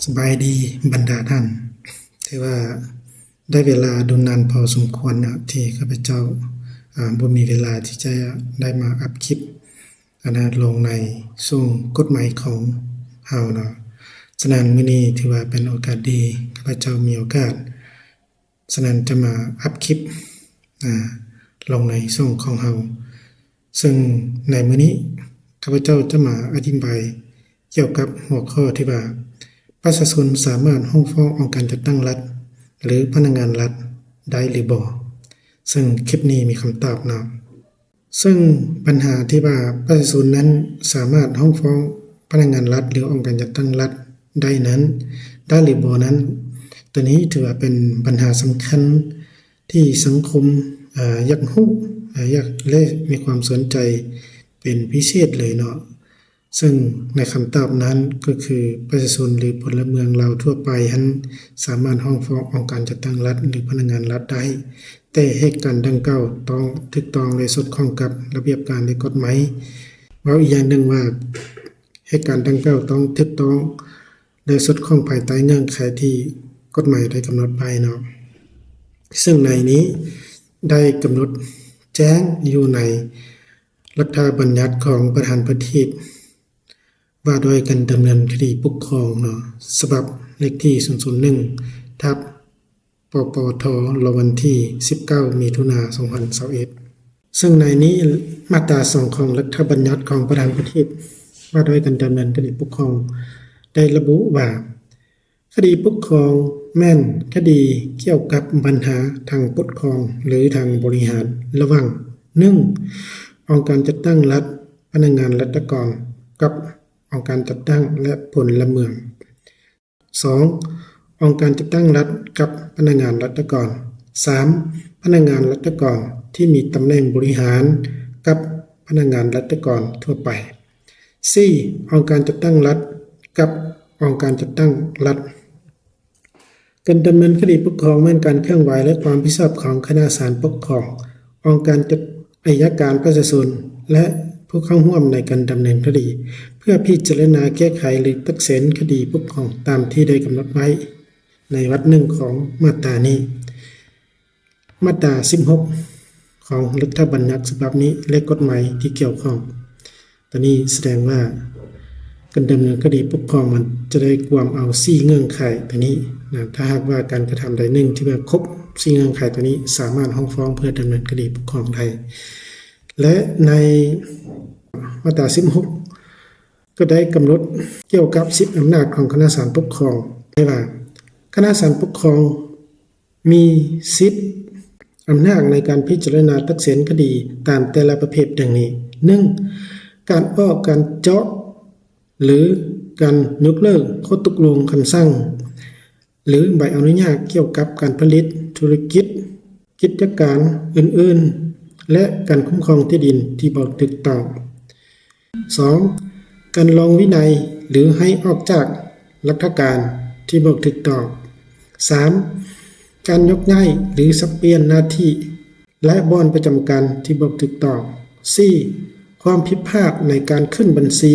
ສະບາຍດີບັນດາທ່ານ. ຖືວ່າໄດ້ເວລາດົນນານພໍສົມຄວນເນາະ ທີ່ຂ້າພະເຈົ້າ ອາ ບໍ່ມີເວລາທີ່ຈະໄດ້ມາອັບຄລິບ ອັນນະ ລົງໃນຊ່ອງກົດໝາຍຂອງເຮົາເນາະ. ສະນັ້ນ ມື້ນີ້ຖືວ່າເປັນໂອກາດດີ ຂ້າພະເຈົ້າມີໂອກາດ ສະນັ້ນຈະມາອັບຄລິບ ອາ ລົງໃນຊ່ອງຂອງເຮົາ. ເຊິ່ງໃນມື້ນີ້ ຂ້າພະເຈົ້າຈະມາອະທິບາຍກ່ຽວກັບຫົວຂໍ້ທີ່ວ່າ ປະຊາຊົນສາມາດຮ້ອງຟ້ອງອົງການຈັດຕັ້ງລັດ ຫຼື ພະນັກງານລັດໄດ້ຫຼືບໍ່? ເຊິ່ງຄລິບນີ້ມີຄຳຕອບເນາະ. ເຊິ່ງບັນຫາທີ່ວ່າປະຊາຊົນນັ້ນສາມາດຮ້ອງຟ້ອງພະນັກງານລັດ ຫຼື ອົງການຈັດຕັ້ງລັດໄດ້ນັ້ນ ໄດ້ຫຼືບໍ່ນັ້ນ, ໂຕນີ້ຖືວ່າເປັນບັນຫາສຳຄັນທີ່ສັງຄົມ ອາ ຢາກຮູ້ ອາ ຢາກ ແລະ ມີຄວາມສົນໃຈເປັນພິເສດເລີຍເນາະ. ເຊິ່ງໃນຄຳຕອບນັ້ນກໍຄື ປະຊາຊົນ ຫຼື ພົນລະເມືອງລາວທົ່ວໄປຫັ້ນ ສາມາດຮ້ອງຟ້ອງອົງການຈັດຕັ້ງລັດ ຫຼື ພະນັກງານລັດໄດ້, ແຕ່ເຫດການດັ່ງກ່າວຕ້ອງຖືກຕ້ອງ ແລະ ສອດຄ່ອງກັບລະບຽບການ ແລະ ກົດໝາຍ. ເວົ້າອີກຢ່າງໜຶ່ງວ່າ ເຫດການດັ່ງກ່າວຕ້ອງຖືກຕ້ອງ ແລະ ສອດຄ່ອງພາຍໃຕ້ເງື່ອນໄຂທີ່ກົດໝາຍໄດ້ກຳນົດໄວ້ເນາະ. ເຊິ່ງໃນນີ້ໄດ້ກຳນົດແຈ້ງຢູ່ໃນລັດຖະບັນຍັດຂອງປະທານປະເທດ ວ່າດ້ວຍການດຳເນີນຄະດີປົກຄອງເນາະ ສະບັບເລກທີ ສູນສູນໜຶ່ງ ທັບ ປປທ ລະວັນທີ ສິບເກົ້າ ມິຖຸນາ ສອງພັນຊາວເອັດ. ເຊິ່ງໃນນີ້ ມາດຕາ ສອງ ຂອງລັດຖະບັນຍັດຂອງປະທານປະເທດ ວ່າດ້ວຍການດຳເນີນຄະດີປົກຄອງ ໄດ້ລະບຸວ່າ ຄະດີປົກຄອງແມ່ນຄະດີກ່ຽວກັບບັນຫາທາງປົກຄອງ ຫຼື ທາງບໍລິຫານ ລະຫວ່າງ ໜຶ່ງ ອົງການຈັດຕັ້ງລັດ, ພະນັກງານລັດຖະກອນ ກັບ ອົງການຈັດຕັ້ງ ແລະ ພົນລະເມືອງ. ສອງ ອົງການຈັດຕັ້ງລັດກັບພະນັກງານລັດຖະກອນ. ສາມ ພະນັກງານລັດຖະກອນທີ່ມີຕຳແໜ່ງບໍລິຫານກັບພະນັກງານລັດຖະກອນທົ່ວໄປ. ສີ່ ອົງການຈັດຕັ້ງລັດກັບອົງການຈັດຕັ້ງລັດ. ການດຳເນີນຄະດີປົກຄອງແມ່ນການເຄື່ອນໄຫວ ແລະ ຄວາມຮັບຜິດຊອບຂອງຄະນະສານປົກຄອງ, ອົງການຈັດ ໄອຍະການປະຊາຊົນ ແລະ ຜູ້ເຂົ້າຮ່ວມໃນການດຳເນີນຄະດີ ເພື່ອພິຈາລະນາແກ້ໄຂ ຫຼື ຕັດສິນຄະດີປົກຄອງຕາມທີ່ໄດ້ກຳນົດໄວ້ໃນວັດ ໜຶ່ງ ຂອງມາດຕານີ້. ມາດຕາ ສິບຫົກ ຂອງລັດຖະບັນຍັດສະບັບນີ້ ແລະ ກົດໝາຍທີ່ກ່ຽວຂ້ອງ ໂຕນີ້ສະແດງວ່າການດຳເນີນຄະດີປົກຄອງມັນຈະໄດ້ກວມເອົາສີ່ເງື່ອນໄຂໂຕນີ້ນະ. ຖ້າຫາກວ່າການກະທຳໃດໜຶ່ງທີ່ວ່າຄົບສີ່ເງື່ອນໄຂໂຕນີ້ສາມາດຮ້ອງຟ້ອງເພື່ອດຳເນີນຄະດີປົກຄອງໄດ້. ແລະ ໃນມາດຕາ ສິບຫົກ ກໍໄດ້ກຳນົດກ່ຽວກັບສິດອຳນາດຂອງຄະນະສານປົກຄອງໄດ້ວ່າ ຄະນະສານປົກຄອງ ມີສິດອຳນາດໃນການພິຈາລະນາຕັດສິນຄະດີຕາມແຕ່ລະປະເພດດັ່ງນີ້, ໜຶ່ງ ການອອກ ການເຈາະ ຫຼື ການຍົກເລີກຂໍ້ຕົກລົງ, ຄຳສັ່ງ ຫຼື ໃບອະນຸຍາດກ່ຽວກັບການຜະລິດ, ທຸລະກິດ, ກິດຈະການອື່ນໆ ແລະ ການຄຸ້ມຄອງທີ່ດິນທີ່ບໍ່ຖືກຕ້ອງ. ສອງ ການລອງວິໄນ ຫຼື ໃຫ້ອອກຈາກລັດຖະການທີ່ບໍ່ຖືກຕ້ອງ. ສາມ ການຍົກຍ້າຍ ຫຼື ສັບປ່ຽນໜ້າທີ່ ແລະ ບ່ອນປະຈຳການທີ່ບໍ່ຖືກຕ້ອງ. ສີ່ ຄວາມຜິດພາດໃນການຂຶ້ນບັນຊີ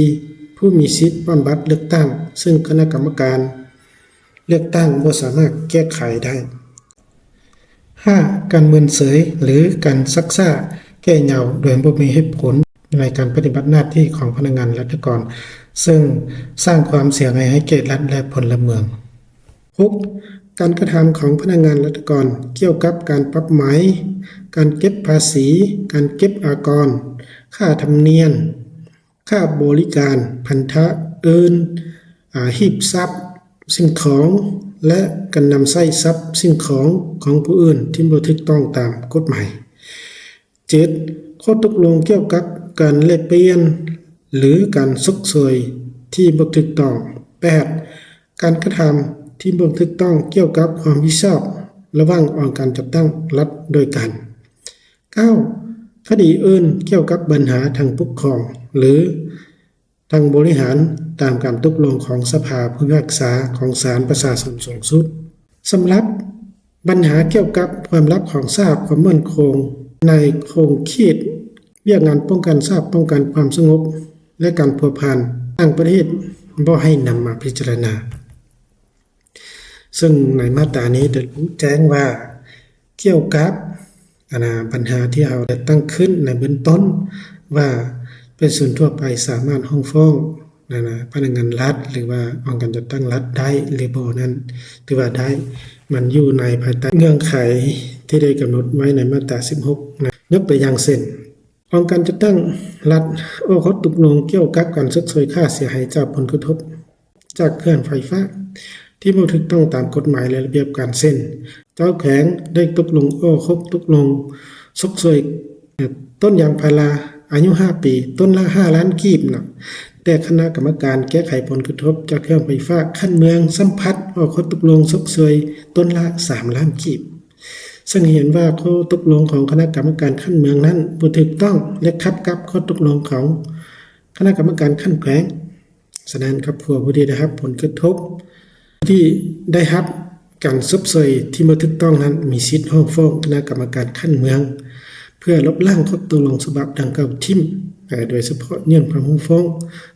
ຜູ້ມີສິດບຳບັດເລືອກຕັ້ງ ເຊິ່ງຄະນະກຳມະການເລືອກຕັ້ງບໍ່ສາມາດແກ້ໄຂໄດ້. ຫ້າ ການເມີນເສີຍ ຫຼື ການຊັກຊ້າແກ່ຍາວໂດຍບໍ່ມີເຫດຜົນໃນການປະຕິບັດໜ້າທີ່ຂອງພະນັກງານລັດຖະກອນ ເຊິ່ງສ້າງຄວາມເສຍຫາຍໃຫ້ແກ່ລັດ ແລະ ພົນລະເມືອງ. ຫົກ ການກະທຳຂອງພະນັກງານລັດຖະກອນກ່ຽວກັບການປັບໃໝ, ການເກັບພາສີ, ການເກັບອາກອນ, ຄ່າທຳນຽມ, ຄ່າບໍລິການ, ພັນທະອື່ນ, ອາ, ຮີບຊັບສິ່ງຂອງ ແລະ ການນຳໃຊ້ຊັບສິ່ງຂອງຂອງຜູ້ອື່ນທີ່ບໍ່ຖືກຕ້ອງຕາມກົດໝາຍ. ເຈັດ ຂໍ້ຕົກລົງກ່ຽວກັບການແລກປ່ຽນ ຫຼື ການຊົດເຊີຍທີ່ບໍ່ຖືກຕ້ອງ. ແປດ ການກະທຳທີ່ບໍ່ຖືກຕ້ອງກ່ຽວກັບຄວາມຮັບຜິດຊອບລະຫວ່າງອົງການຈັດຕັ້ງລັດດ້ວຍກັນ. ເກົ້າ ຄະດີອື່ນກ່ຽວກັບບັນຫາທາງປົກຄອງ ຫຼື ທາງບໍລິຫານ ຕາມການຕົກລົງຂອງສະພາຜູ້ພິພາກສາຂອງສານປະຊາຊົນສູງສຸດ. ສຳລັບບັນຫາກ່ຽວກັບຄວາມລັບຂອງຊາດ, ຄວາມໝັ້ນຄົງໃນຂົງເຂດວຽກງານປ້ອງກັນຊາດ, ປ້ອງກັນຄວາມສະຫງົບ ແລະ ການພົວພັນຕ່າງປະເທດ ບໍ່ໃຫ້ນຳມາພິຈາລະນາ. ເຊິ່ງໃນມາດຕານີ້ໄດ້ລະບຸແຈ້ງວ່າ ກ່ຽວກັບ ອັນນາ ບັນຫາທີ່ເຮົາໄດ້ຕັ້ງຂຶ້ນໃນເບື້ອງຕົ້ນວ່າ ປະຊາຊົນທົ່ວໄປສາມາດຮ້ອງຟ້ອງ ອັນນາ ພະນັກງານລັດ ຫຼືວ່າອົງການຈັດຕັ້ງລັດໄດ້ ຫຼືບໍ່ນັ້ນ ຖືວ່າໄດ້ ມັນຢູ່ໃນພາຍໃຕ້ເງື່ອນໄຂທີ່ໄດ້ກຳນົດໄວ້ໃນມາດຕາສິບຫົກນະ. ຍົກຕົວຢ່າງເຊັ່ນ ອົງການຈັດຕັ້ງລັດອອກຂໍ້ຕົກລົງກ່ຽວກັບການຊົດເຊີຍຄ່າເສຍຫາຍຈາກຜົນກະທົບຈາກເຂື່ອນໄຟຟ້າທີ່ບໍ່ຖືກຕ້ອງຕາມກົດໝາຍ ແລະ ລະບຽບການ ເຊັ່ນ ເຈົ້າແຂວງໄດ້ຕົກລົງອອກຂໍ້ຕົກລົງຊົດເຊີຍ ຕົ້ນຢາງພາລາອາຍຸຫ້າປີ ຕົ້ນລະຫ້າລ້ານກີບເນາະ, ແຕ່ຄະນະກຳມະການແກ້ໄຂຜົນກະທົບຈາກເຂື່ອນໄຟຟ້າຂັ້ນເມືອງ ຊ້ຳພັດອອກຂໍ້ຕົກລົງຊົດເຊີຍຕົ້ນລະສາມລ້ານກີບ. ເຊິ່ງເຫັນວ່າຂໍ້ຕົກລົງຂອງຄະນະກຳມະການຂັ້ນເມືອງນັ້ນບໍ່ຖືກຕ້ອງ ແລະ ຂັດກັບຂໍ້ຕົກລົງຂອງຄະນະກຳມະການຂັ້ນແຂວງ. ສະນັ້ນ ຄອບຄົວຜູ້ທີ່ໄດ້ຮັບຜົນກະທົບ ທີ່ໄດ້ຮັບການຊົດເຊີຍທີ່ບໍ່ຖືກຕ້ອງນັ້ນ ມີສິດຮ້ອງຟ້ອງຄະນະກຳມະການຂັ້ນເມືອງ ເພື່ອລົບລ້າງຂໍ້ຕົກລົງສະບັບດັ່ງກ່າວຖິ້ມ, ໂດຍສະເພາະຍື່ນຄຳຮ້ອງຟ້ອງ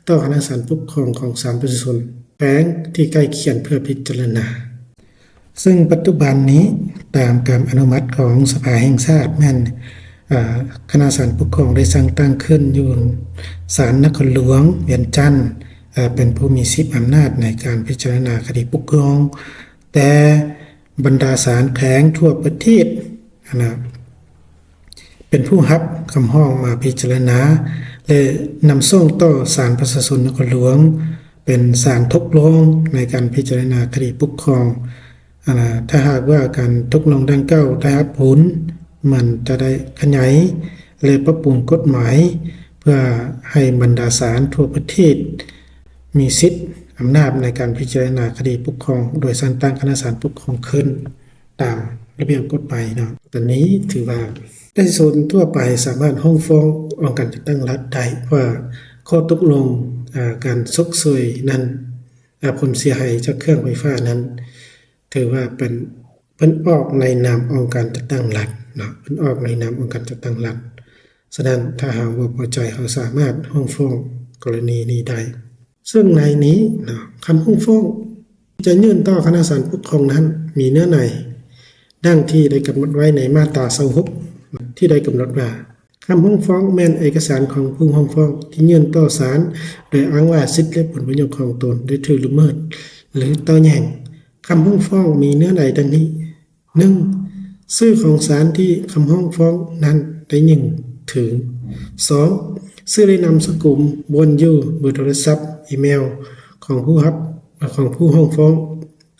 ຕໍ່ຄະນະສານປົກຄອງຂອງສານປະຊາຊົນແຂວງທີ່ໃກ້ຄຽງເພື່ອພິຈາລະນາ. ເຊິ່ງປັດຈຸບັນນີ້ ຕາມການອະນຸມັດຂອງສະພາແຫ່ງຊາດແມ່ນ ເອີ ຄະນະສານປົກຄອງໄດ້ສ້າງຕັ້ງຂຶ້ນຢູ່ສານນະຄອນຫຼວງວຽງຈັນ ເປັນຜູ້ມີສິດອຳນາດໃນການພິຈາລະນາຄະດີປົກຄອງ, ແຕ່ບັນດາສານແຂວງທົ່ວປະເທດ ອັນນະ ເປັນຜູ້ຮັບຄຳຮ້ອງມາພິຈາລະນາ ແລະ ນຳສົ່ງຕໍ່ສານປະຊາຊົນນະຄອນຫຼວງ ເປັນສານທົບລອງໃນການພິຈາລະນາຄະດີປົກຄອງ. ອັນນະ ຖ້າຫາກວ່າການທົບລອງດັ່ງກ່າວໄດ້ຮັບຜົນ, ມັນຈະໄດ້ຂະຫຍາຍ ແລະ ປັບປຸງກົດໝາຍ ເພື່ອໃຫ້ບັນດາສານທົ່ວປະເທດມີສິດອຳນາດໃນການພິຈາລະນາຄະດີປົກຄອງ ໂດຍສ້າງຕັ້ງຄະນະສານປົກຄອງຂຶ້ນ ຕາມລະບຽບກົດໝາຍເນາະ. ຕອນນີ້ຖືວ່າປະຊາຊົນທົ່ວໄປສາມາດຮ້ອງຟ້ອງອົງການຈັດຕັ້ງລັດໄດ້ ເພາະວ່າຂໍ້ຕົກລົງ ອາ ການຊົດເຊີຍນັ້ນ ອາ ຜົນເສຍຫາຍຈາກເຂື່ອນໄຟຟ້ານັ້ນ ຖືວ່າເປັນ ເພິ່ນອອກໃນນາມອົງການຈັດຕັ້ງລັດເນາະ, ເພິ່ນອອກໃນນາມອົງການຈັດຕັ້ງລັດ. ສະນັ້ນ ຖ້າເຮົາບໍ່ພໍໃຈ ເຮົາສາມາດຮ້ອງຟ້ອງກໍລະນີນີ້ໄດ້. ເຊິ່ງໃນນີ້ເນາະ ຄຳຮ້ອງຟ້ອງຈະຍື່ນຕໍ່ຄະນະສານປົກຄອງນັ້ນ ມີເນື້ອໃນດັ່ງທີ່ໄດ້ກຳນົດໄວ້ໃນມາດຕາຊາວຫົກ ທີ່ໄດ້ກຳນົດວ່າ ຄຳຮ້ອງຟ້ອງແມ່ນເອກະສານຂອງຜູ້ຮ້ອງຟ້ອງທີ່ຍື່ນຕໍ່ສານ ໂດຍອ້າງວ່າສິດ ແລະ ຜົນປະໂຫຍດຂອງຕົນໄດ້ຖືກລະເມີດ ຫຼື ໂຕ້ແຍ້ງ. ຄຳຮ້ອງຟ້ອງມີເນື້ອໃນດັ່ງນີ້. ໜຶ່ງ, ຊື່ຂອງສານທີ່ຄຳຮ້ອງຟ້ອງນັ້ນໄດ້ຍື່ນເຖິງ. ສອງ, ຊື່ ແລະ ນາມສະກຸນ, ບ່ອນຢູ່, ເບີໂທລະສັບ, ອີເມວ ຂອງຜູ້ຮັບ ຂອງຜູ້ຮ້ອງຟ້ອງ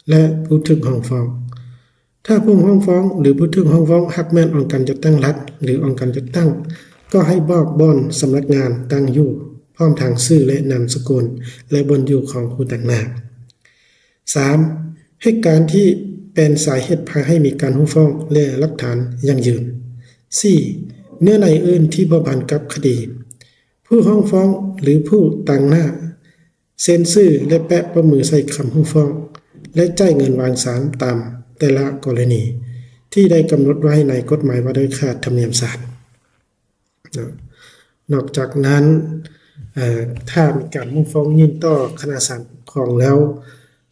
ແລະ ຜູ້ຖືກຮ້ອງຟ້ອງ. ຖ້າຜູ້ຮ້ອງຟ້ອງ ຫຼື ຜູ້ຖືກຮ້ອງຟ້ອງ ຫາກແມ່ນອົງການຈັດຕັ້ງລັດ ຫຼື ອົງການຈັດຕັ້ງ, ກໍໃຫ້ບອກບ່ອນສຳນັກງານຕັ້ງຢູ່ ພ້ອມທັງຊື່ ແລະ ນາມສະກຸນ ແລະ ບ່ອນຢູ່ຂອງຜູ້ຕາງໜ້າ. ສາມ, ເຫດການທີ່ເປັນສາເຫດພາໃຫ້ມີການຮ້ອງຟ້ອງ ແລະ ຫຼັກຖານຢັ້ງຢືນ. ສີ່, ເນື້ອໃນອື່ນທີ່ບໍ່ບານກັບຄະດີ. ຜູ້ຮ້ອງຟ້ອງ ຫຼື ຜູ້ຕາງໜ້າ ເຊັນຊື່ ແລະ ແປະປ້າຍມືໃສ່ຄຳຮ້ອງຟ້ອງ ແລະ ຈ່າຍເງິນວາງສານຕາມແຕ່ລະກໍລະນີ ທີ່ໄດ້ກຳນົດໄວ້ໃນກົດໝາຍວ່າດ້ວຍຄ່າທຳນຽມສານ. ນອກຈາກນັ້ນ, ເອີ, ຖ້າມີການຮ້ອງຟ້ອງຍື່ນຕໍ່ຄະນະສານປົກຄອງແລ້ວ,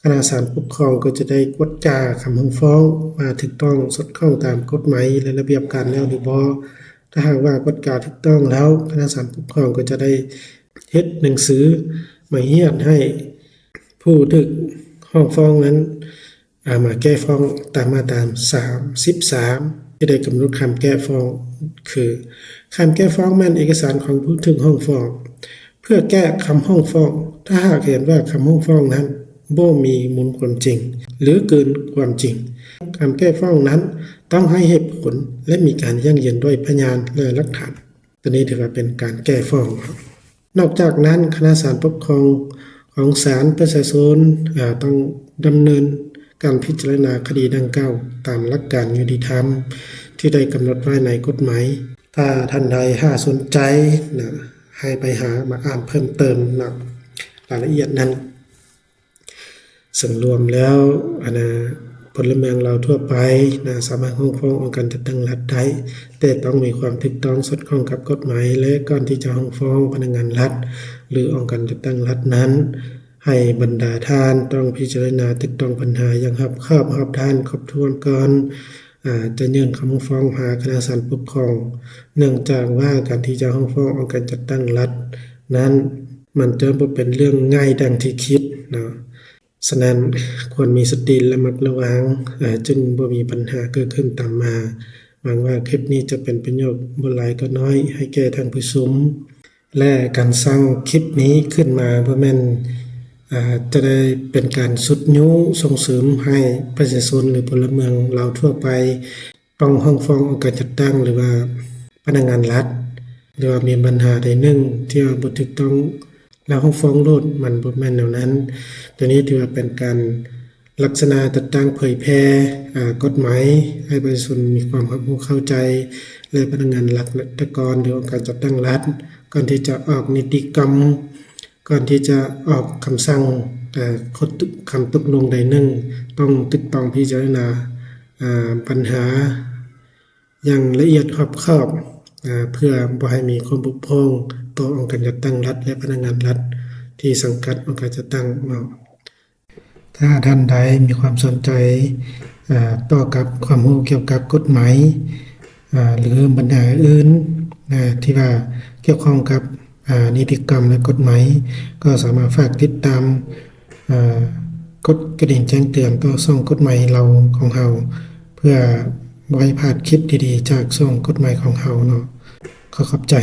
ຄະນະສານປົກຄອງກໍຈະໄດ້ກວດກາຄຳຮ້ອງຟ້ອງວ່າຖືກຕ້ອງສອດຄ່ອງຕາມກົດໝາຍ ແລະ ລະບຽບການແລ້ວຫຼືບໍ່. ຖ້າຫາກວ່າກວດກາຖືກຕ້ອງແລ້ວ, ຄະນະສານປົກຄອງກໍຈະໄດ້ເຮັດໜັງສືໝາຍຮຽກໃຫ້ຜູ້ຖືກຮ້ອງຟ້ອງນັ້ນ ອາ ມາແກ້ຟ້ອງຕາມມາດຕາສາມສິບສາມ ທີ່ໄດ້ກຳນົດຄຳແກ້ຟ້ອງ ຄື ຄຳແກ້ຟ້ອງແມ່ນເອກະສານຂອງຜູ້ຖືກຮ້ອງຟ້ອງ ເພື່ອແກ້ຄຳຮ້ອງຟ້ອງ ຖ້າຫາກເຫັນວ່າຄຳຮ້ອງຟ້ອງນັ້ນບໍ່ມີມູນຄວາມຈິງ ຫຼື ເກີນຄວາມຈິງ. ຄຳແກ້ຟ້ອງນັ້ນຕ້ອງໃຫ້ເຫດຜົນ ແລະ ມີການຢັ້ງຢືນດ້ວຍພະຍານ ແລະ ຫຼັກຖານ. ຕົວນີ້ຖືວ່າເປັນການແກ້ຟ້ອງ. ນອກຈາກນັ້ນ, ຄະນະສານປົກຄອງຂອງສານປະຊາຊົນ ອາ ຕ້ອງດຳເນີນການພິຈາລະນາຄະດີດັ່ງກ່າວຕາມຫຼັກການຍຸຕິທຳທີ່ໄດ້ກຳນົດໄວ້ໃນກົດໝາຍ. ຖ້າທ່ານໃດຫາກສົນໃຈນະ, ໃຫ້ໄປຫາມາອ່ານເພີ່ມເຕີມນະ, ລາຍລະອຽດນັ້ນ. ເຊິ່ງລວມແລ້ວ ອັນນະ ພົນລະເມືອງລາວທົ່ວໄປນະ ສາມາດຮ້ອງຟ້ອງອົງການຈັດຕັ້ງລັດໄດ້, ແຕ່ຕ້ອງມີຄວາມຖືກຕ້ອງສອດຄ່ອງກັບກົດໝາຍ ແລະ ກ່ອນທີ່ຈະຮ້ອງຟ້ອງພະນັກງານລັດ ຫຼື ອົງການຈັດຕັ້ງລັດນັ້ນ, ໃຫ້ບັນດາທ່ານຕ້ອງພິຈາລະນາຕຶກຕອງບັນຫາຢ່າງຮອບຄອບຮອບດ້ານຄອບຖ້ວນກ່ອນ ອາ ຈະຍື່ນຄຳຮ້ອງຟ້ອງຫາຄະນະສານປົກຄອງ ເນື່ອງຈາກວ່າການທີ່ຈະຮ້ອງຟ້ອງອົງການຈັດຕັ້ງລັດນັ້ນ ມັນຈະບໍ່ເປັນເລື່ອງງ່າຍດັ່ງທີ່ຄິດເນາະ. ສະນັ້ນ ຄວນມີສະຕິລະມັດລະວັງ ອາ ຈຶ່ງບໍ່ມີບັນຫາເກີດຂຶ້ນຕາມມາ. ຫວັງວ່າຄລິບນີ້ຈະເປັນປະໂຫຍດບໍ່ຫຼາຍກໍນ້ອຍໃຫ້ແກ່ທ່ານຜູ້ຊົມ ແລະ ການສ້າງຄລິບນີ້ຂຶ້ນມາບໍ່ແມ່ນ ອາ ຈະໄດ້ເປັນການຊຸດຍູ້ສົ່ງເສີມໃຫ້ປະຊາຊົນ ຫຼື ພົນລະເມືອງລາວທົ່ວໄປ ຕ້ອງຮ້ອງຟ້ອງອົງການຈັດຕັ້ງ ຫຼືວ່າພະນັກງານລັດ ຫຼືວ່າມີບັນຫາໃດໜຶ່ງທີ່ວ່າບໍ່ຖືກຕ້ອງ ແລ້ວຮ້ອງຟ້ອງໂລດ ມັນບໍ່ແມ່ນແນວນັ້ນ. ໂຕນີ້ຖືວ່າເປັນການລັກສະນະຈັດຕັ້ງເຜີຍແຜ່ ອາ ກົດໝາຍໃຫ້ປະຊາຊົນມີຄວາມຮັບຮູ້ເຂົ້າໃຈ ແລະ ພະນັກງານລັດ ລັດຖະກອນ ຫຼື ອົງການຈັດຕັ້ງລັດ ກ່ອນທີ່ຈະອອກນິຕິກຳ ກ່ອນທີ່ຈະອອກຄຳສັ່ງ ເອີ ກົດ ຄຳຕົກລົງໃດໜຶ່ງ ຕ້ອງຕຶກຕອງພິຈາລະນາ ອາ ບັນຫາຢ່າງລະອຽດຮອບຄອບ ອາ ເພື່ອບໍ່ໃຫ້ມີຄວາມບົກຜ່ອງຕໍ່ອົງການຈັດຕັ້ງລັດ ແລະ ພະນັກງານລັດທີ່ສັງກັດອົງການຈັດຕັ້ງເນາະ. ຖ້າທ່ານໃດມີຄວາມສົນໃຈ ອາ ຕໍ່ກັບຄວາມຮູ້ກ່ຽວກັບກົດໝາຍ ອາ ຫຼືບັນຫາອື່ນ ອາ ທີ່ວ່າກ່ຽວຂ້ອງກັບ ອາ ນິຕິກຳ ແລະ ກົດໝາຍ ກໍສາມາດຝາກຕິດຕາມ ອາ ກົດກະດິ່ງແຈ້ງເຕືອນຕໍ່ຊ່ອງກົດໝາຍລາວຂອງເຮົາ ເພື່ອບໍ່ໃຫ້ພາດຄລິບດີໆຈາກຊ່ອງກົດໝາຍຂອງເຮົາເນາະ. ຂໍຂອບໃຈ.